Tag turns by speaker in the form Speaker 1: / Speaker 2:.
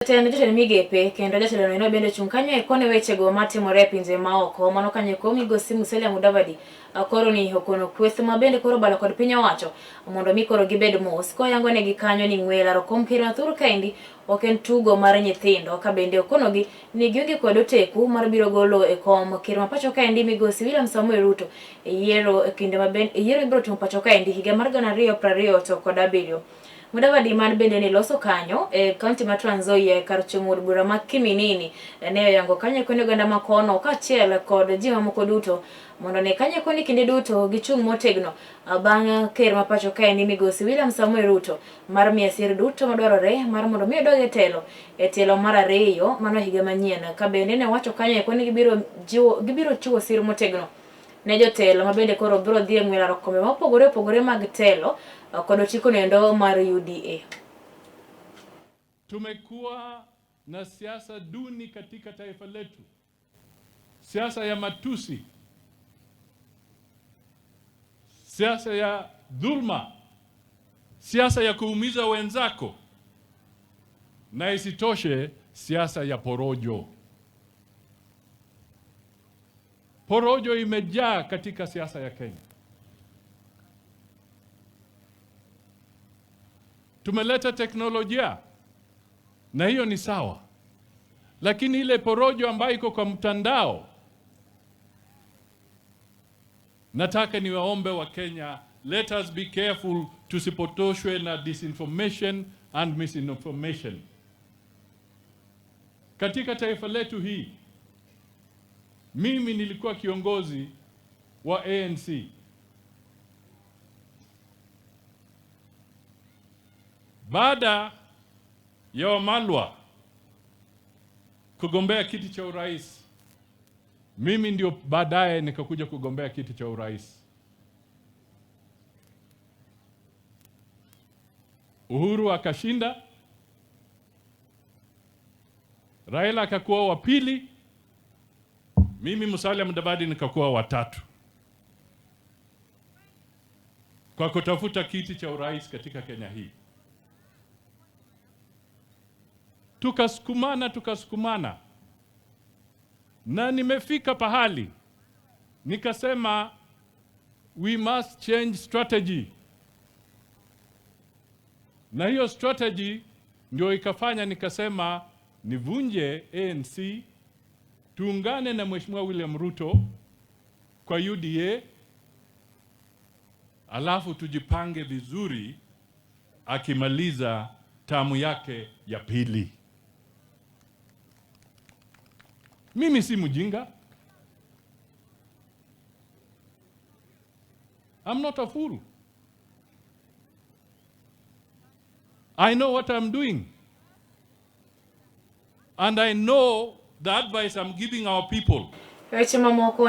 Speaker 1: Jatend jotend migepe kendo jatelo no bende chung' kanyo eko ne wechego matimore e pinje maoko. Mano kanyo eko migosi Musalia Mudavadi koro ni okono kweth ma bende koro obalo kod piny owacho mondo mi koro gibed mos. Koyango negi kanyo ni ng'we laro kom ker ma thur kaendi ok en tugo mar nyithindo ka bende okonogi ni gionge kod oteku mar biro golo e kom ker ma pacho kaendi migosi William Samoei Ruto e yiero e kinde ma bende e yiero mibiro timo pacho kaendi higa mar 2027. Mudavadi man bende ne loso kanyo e kaunti ma Trans Nzoia e kar chung' od bura ma Kiminini ne oyango kanyo eko ni oganda ma kono kaachiel kod ji mamoko duto mondo ne kanyo eko ni kinde duto gichung' motegno bang' ker ma pacho kaendi migosi William Samoei Ruto mar miye sir duto madwarore mar mondo mi odog e telo e tielo mar ariyo mano higa manyien ka bende ne owacho kanyo eko ni gibiro jiwo gibiro chiwo sir motegno ne jotelo ma bende koro biro dhi e ng'we laro kombe mopogore opogore mag telo kod otiko noendo mar UDA.
Speaker 2: Tumekuwa na siasa duni katika taifa letu, siasa ya matusi, siasa ya dhulma, siasa ya kuumiza wenzako, na isitoshe siasa ya porojo. Porojo imejaa katika siasa ya Kenya. Tumeleta teknolojia na hiyo ni sawa, lakini ile porojo ambayo iko kwa mtandao, nataka niwaombe wa Kenya, let us be careful tusipotoshwe na disinformation and misinformation. Katika taifa letu hii, mimi nilikuwa kiongozi wa ANC. Baada ya Wamalwa kugombea kiti cha urais, mimi ndio baadaye nikakuja kugombea kiti cha urais. Uhuru akashinda, Raila akakuwa wa pili, mimi Musalia Mudavadi nikakuwa wa tatu kwa kutafuta kiti cha urais katika Kenya hii. Tukasukumana, tukasukumana, na nimefika pahali nikasema we must change strategy, na hiyo strategy ndio ikafanya nikasema nivunje ANC, tuungane na Mheshimiwa William Ruto kwa UDA, alafu tujipange vizuri akimaliza tamu yake ya pili. Mimi si mjinga. I'm not a fool. I know what I'm doing. And I know the advice I'm giving our people.
Speaker 1: Weche mamoko.